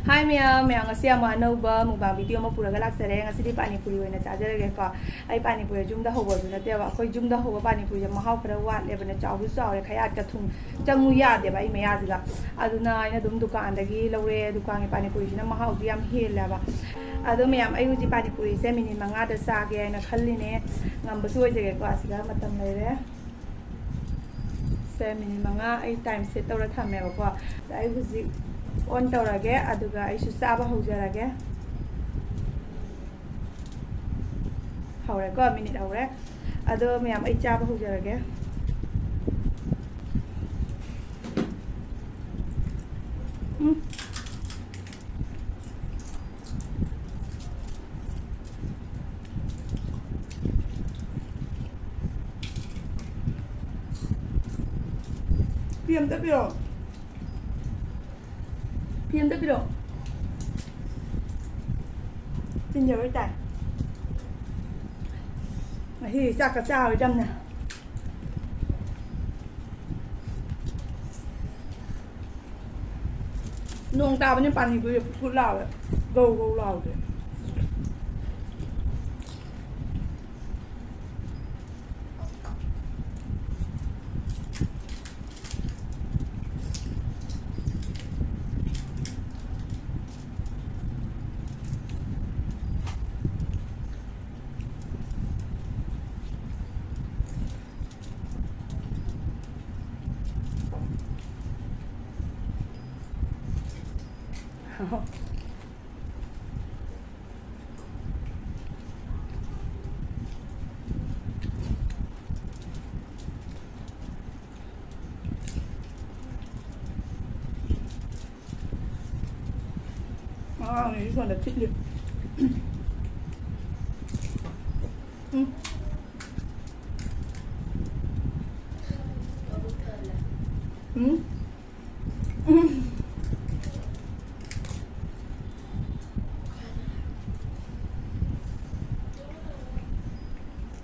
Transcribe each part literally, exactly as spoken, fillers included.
ꯍꯥꯏ ꯃꯌꯥꯝ, ꯃꯌꯥꯝ ꯉꯁꯤ ꯑꯃꯨꯛ ꯑꯅꯧꯕ mukbang video ꯑꯃ ꯄꯨꯔꯒ ꯂꯥꯛꯆꯔꯦ꯫ ꯉꯁꯤꯗꯤ ꯄꯥꯅꯤꯄꯨꯔꯤ ꯑꯣꯏꯅ ꯆꯥꯖꯔꯒꯦꯀꯣ꯫ ꯑꯩ ꯄꯥꯅꯤꯄꯨꯔꯤ ꯌꯨꯝꯗ ꯍꯧꯕꯁꯨ ꯅꯠꯇꯦꯕ, ꯑꯩꯈꯣꯏ ꯌꯨꯝꯗ ꯍꯧꯕ ꯄꯥꯅꯤꯄꯨꯔꯤꯁꯦ ꯃꯍꯥꯎ ꯈꯔ ꯋꯥꯠꯂꯦꯕꯅ, ꯆꯥꯎꯁꯨ ꯆꯥꯎꯔꯦ, ꯈꯌꯥꯠꯀ ꯊꯨꯝ ꯆꯪꯉꯨ ꯌꯥꯗꯦꯕ ꯑꯩ ꯃꯌꯥꯁꯤꯒ꯫ ꯑꯗꯨꯅ ꯑꯩꯅ ꯑꯗꯨꯝ ꯗꯨꯀꯥꯟꯗꯒꯤ ꯂꯧꯔꯦ꯫ ꯗꯨꯀꯥꯟꯒꯤ ꯄꯥꯅꯤꯄꯨꯔꯤꯁꯤꯅ ꯃꯍꯥꯎꯁꯨ ꯌꯥꯝ ꯍꯦꯜꯂꯦꯕ꯫ ꯑꯗꯣ ꯃꯌꯥꯝ, ꯑꯩ ꯍꯧꯖꯤꯛ ꯄꯥꯅꯤꯄꯨꯔꯤꯁꯦ minute ꯃꯉꯥꯗ ꯆꯥꯒꯦ ꯍꯥꯏꯅ ꯈꯜꯂꯤꯅꯦ꯫ ꯉꯝꯕꯁꯨ ꯑꯣꯏꯖꯒꯦꯀꯣ, ꯑꯁꯤꯗ ꯃꯇꯝ ꯂꯩꯔꯦ꯫ ꯁꯦ, minute ꯃꯉꯥ ꯑꯩ time set ꯇꯧꯔ ꯊꯝꯃꯦꯕꯀꯣ꯫ ꯑꯗ ꯑꯩ ꯍꯧꯖꯤꯛ on ꯇꯧꯔꯒꯦ, ꯑꯗꯨꯒ ꯑꯩꯁꯨ ꯆꯥꯕ ꯍꯧꯖꯔꯒꯦ꯫ ꯍꯧꯔꯦꯀꯣ, minute ꯍꯧꯔꯦ꯫ ꯑꯗꯣ ꯃꯌꯥꯝ, ꯑꯩ ꯆꯥꯕ ꯍꯧꯖꯔꯒꯦ꯫ ꯎꯝ꯫ ꯐꯤ ꯑꯝꯇ ꯄꯤꯔꯛꯑꯣ꯫ ꯐꯤ ꯑꯝꯇ ꯄꯤꯔꯛꯑꯣ꯫ ꯇꯤꯟ ꯌꯣꯠꯂꯛꯏ ꯇꯥꯏ꯫ ꯉꯁꯤ ꯆꯥꯛꯀ ꯆꯥꯔꯣꯏꯗꯝꯅꯦ꯫ ꯅꯣꯡ ꯇꯥꯕꯅꯤꯅ ꯄꯥꯅꯤꯄꯨꯔꯤꯁꯦ ꯐꯨꯠ ꯐꯨꯠ ꯂꯥꯎꯔꯦ, ꯒꯧ ꯒꯧ ꯂꯥꯎꯗꯦ꯫ ꯑꯉꯥꯡꯅꯤ ꯁꯣꯝꯗ ꯊꯤꯠꯂꯤ꯫ ꯎꯝ꯫ ꯎꯝ꯫ ꯎꯝ꯫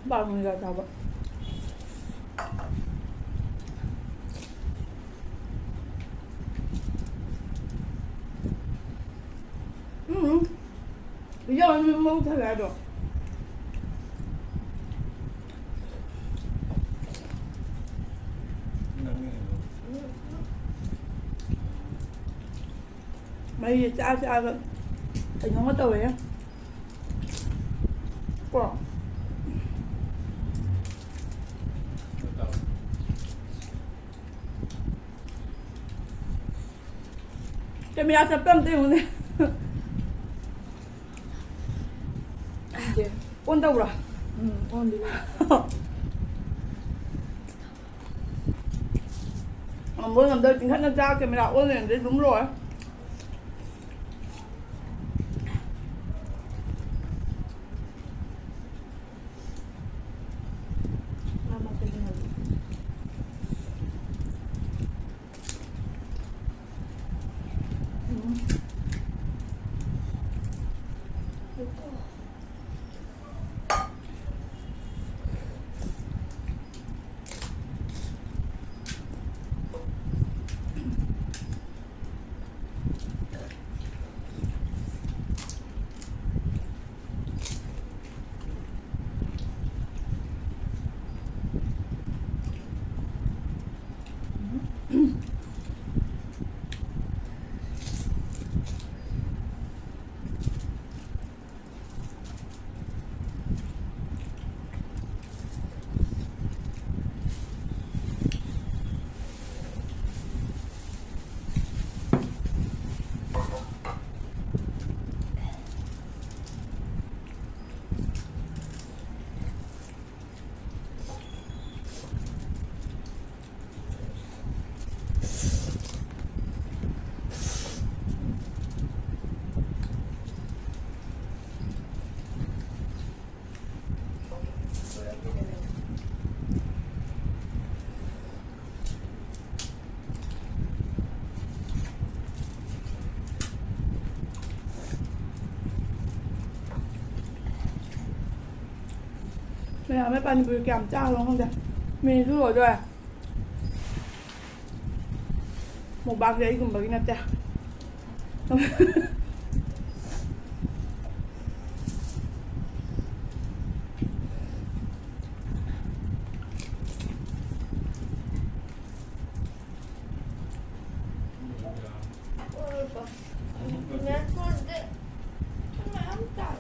ꯕꯥꯔꯃꯨꯟꯒ ꯆꯥꯕ꯫ ꯌꯥꯝ ꯃꯧ ꯊꯜꯂꯦ ꯑꯗꯣ꯫ ꯃꯩꯁꯦ ꯆꯥ ꯆꯥꯒ ꯀꯩꯅꯣꯝꯃ ꯇꯧꯋꯦ꯫ ꯀꯣ꯫ ꯀꯦꯃꯦꯔꯥ ꯆꯞꯄ ꯑꯝꯇ ꯌꯦꯡꯉꯨꯅꯦ꯫ ꯑꯣꯟ ꯇꯧꯕ꯭ꯔꯣ? ꯎꯝ, ꯑꯣꯟꯗꯤ꯫ ꯉꯝꯕꯣꯏ ꯉꯝꯗꯕꯣꯏ ꯆꯤꯡꯈꯠꯅ ꯆꯥ ꯀꯦꯃꯦꯔꯥ ꯑꯣꯟ ꯂꯩꯔꯝꯗ꯭ꯔꯗꯤ ꯑꯗꯨꯝ ꯂꯣꯏꯔꯦ꯫ ꯃꯌꯥꯝꯅ ꯄꯥꯅꯤꯄꯨꯔꯤ ꯀꯌꯥꯝ ꯆꯥꯈ꯭ꯔꯕꯅꯣ ꯈꯪꯗꯦ꯫ ꯃꯤꯅꯤꯠꯁꯨ ꯂꯣꯏꯗꯣꯔꯦ꯫ ꯃꯨꯛꯕꯥꯡꯁꯦ ꯑꯩꯒꯨꯝꯕꯒꯤ ꯅꯠꯇꯦ꯫ ꯃꯦꯠꯁꯀꯨꯗꯤ ꯃꯌꯥꯝ ꯇꯥꯏ꯫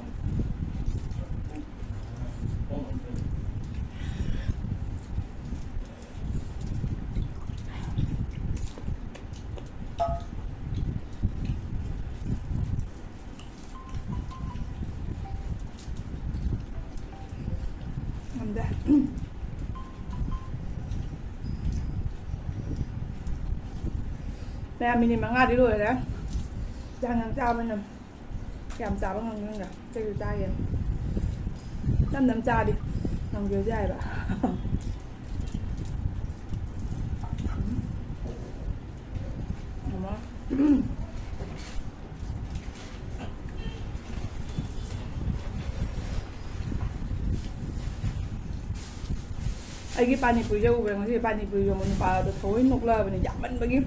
ꯉꯝꯗꯦ꯫ ꯃꯌꯥꯝ ꯃꯤꯅꯤꯠ ꯃꯉꯥꯗꯤ ꯂꯣꯏꯔꯦ꯫ ꯌꯥꯝ ꯌꯥꯝ ꯆꯥꯕꯅ ꯀꯌꯥꯝ ꯆꯥꯕ ꯉꯝꯒꯦ ꯌꯦꯡꯒꯦ꯫ ꯀꯩꯁꯨ ꯆꯥꯒꯦ꯫ ꯅꯝ ꯅꯝ ꯆꯥꯔꯗꯤ ꯉꯝꯒꯦꯁꯨ ꯌꯥꯏꯑꯕ꯫ ꯉꯝꯃꯣ꯫ ꯑꯩꯒꯤ ꯄꯥꯅꯤꯄꯨꯔꯤꯁꯦ ꯎꯕ꯭ꯔꯥ? ꯉꯁꯤ ꯄꯥꯅꯤꯄꯨꯔꯤ ꯌꯣꯟꯕ ꯅꯨꯄꯥꯗꯣ ꯊꯑꯣꯏ ꯅꯣꯛꯂꯛꯑꯕꯅꯤ ꯌꯥꯝꯃꯟꯕꯒꯤ꯫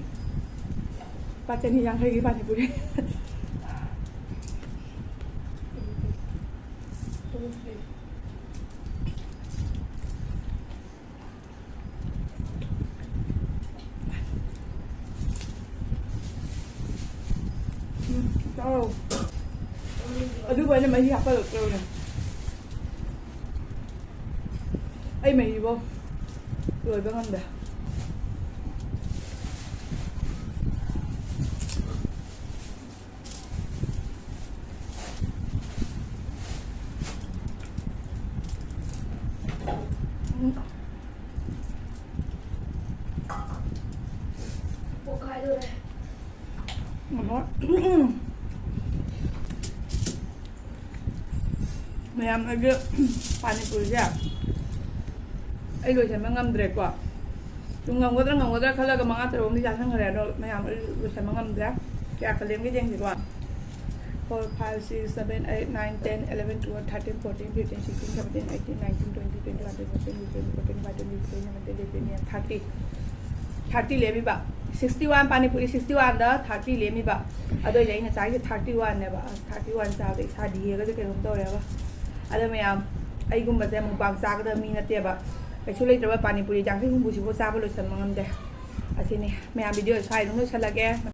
ꯂꯨꯄꯥ ꯆꯅꯤ ꯌꯥꯡꯈꯩꯒꯤ ꯄꯥꯅꯤꯄꯨꯔꯤ꯫ ꯎꯝ, ꯆꯥꯎ꯫ ꯑꯗꯨꯕꯨ ꯑꯩꯅ ꯃꯍꯤ ꯍꯥꯞꯄꯜꯂꯛꯇ꯭ꯔꯕꯅꯦ꯫ ꯑꯩ ꯃꯍꯤꯕꯣ ꯂꯣꯏꯕ ꯉꯝꯗꯦ꯫ ꯎꯝ꯫ ꯄꯣꯛꯈꯥꯏꯗꯣꯔꯦ꯫ ꯉꯝꯃꯣꯏ꯫ ꯃꯌꯥꯝ, ꯑꯩꯒꯤ ꯄꯥꯅꯤꯄꯨꯔꯤꯁꯦ ꯑꯩ ꯂꯣꯏꯁꯤꯟꯕ ꯉꯝꯗ꯭ꯔꯦꯀꯣ꯫ ꯑꯗꯨꯝ ꯉꯝꯒꯗ꯭ꯔꯥ ꯉꯝꯒꯗ꯭ꯔꯥ ꯈꯜꯂꯒ ꯃꯉꯥ ꯇꯔꯨꯛ ꯑꯃꯗꯤ ꯆꯥꯁꯤꯟꯈ꯭ꯔꯦ, ꯑꯗꯣ ꯃꯌꯥꯝ ꯑꯩ ꯂꯣꯏꯁꯤꯟꯕ ꯉꯝꯗ꯭ꯔꯦ꯫ ꯀꯌꯥ ꯈꯜꯂꯦꯝꯒꯦ ꯌꯦꯡꯁꯤꯀꯣ꯫ Four, five, six, seven, eight, nine, ten, eleven, twelve, thirteen, fourteen, fifteen, sixteen, seventeen, eighteen, nineteen, twenty, twenty-one, twenty-two, twenty-three, twenty-four, twenty-five, twenty-six, twenty-seven, twenty-eight, thirty꯫ Thirty ꯂꯦꯝꯃꯤꯕ꯫ Sixty one, panipuri sixty one ꯗ thirty ꯂꯦꯝꯃꯤꯕ꯫ ꯑꯗꯨ ꯑꯣꯏꯗꯤ ꯑꯩꯅ ꯆꯥꯔꯤꯁꯦ thirty one ꯅꯦꯕ꯫ ꯑꯁ, thirty one ꯆꯥꯕꯗ ꯏꯁꯥꯗꯤ ꯌꯦꯡꯉꯒꯁꯦ ꯀꯩꯅꯣꯝ ꯇꯧꯔꯦꯕ꯫ ꯑꯗꯣ ꯃꯌꯥꯝ, ꯑꯩꯒꯨꯝꯕꯁꯦ mukbang ꯆꯥꯒꯗꯕ ꯃꯤ ꯅꯠꯇꯦꯕ꯫ ꯀꯩꯁꯨ ꯂꯩꯇ꯭ꯔꯕ ꯄꯥꯅꯤꯄꯨꯔꯤ ꯌꯥꯡꯈꯩ ꯍꯨꯝꯐꯨꯁꯤꯕꯨ ꯆꯥꯕ ꯂꯣꯏꯁꯟꯕ ꯉꯝꯗꯦ꯫ ꯑꯁꯤꯅꯤ꯫ ꯃꯌꯥꯝ, video ꯁ꯭ꯋꯥꯏ ꯑꯗꯨꯝ ꯂꯣꯏꯁꯜꯂꯒꯦ꯫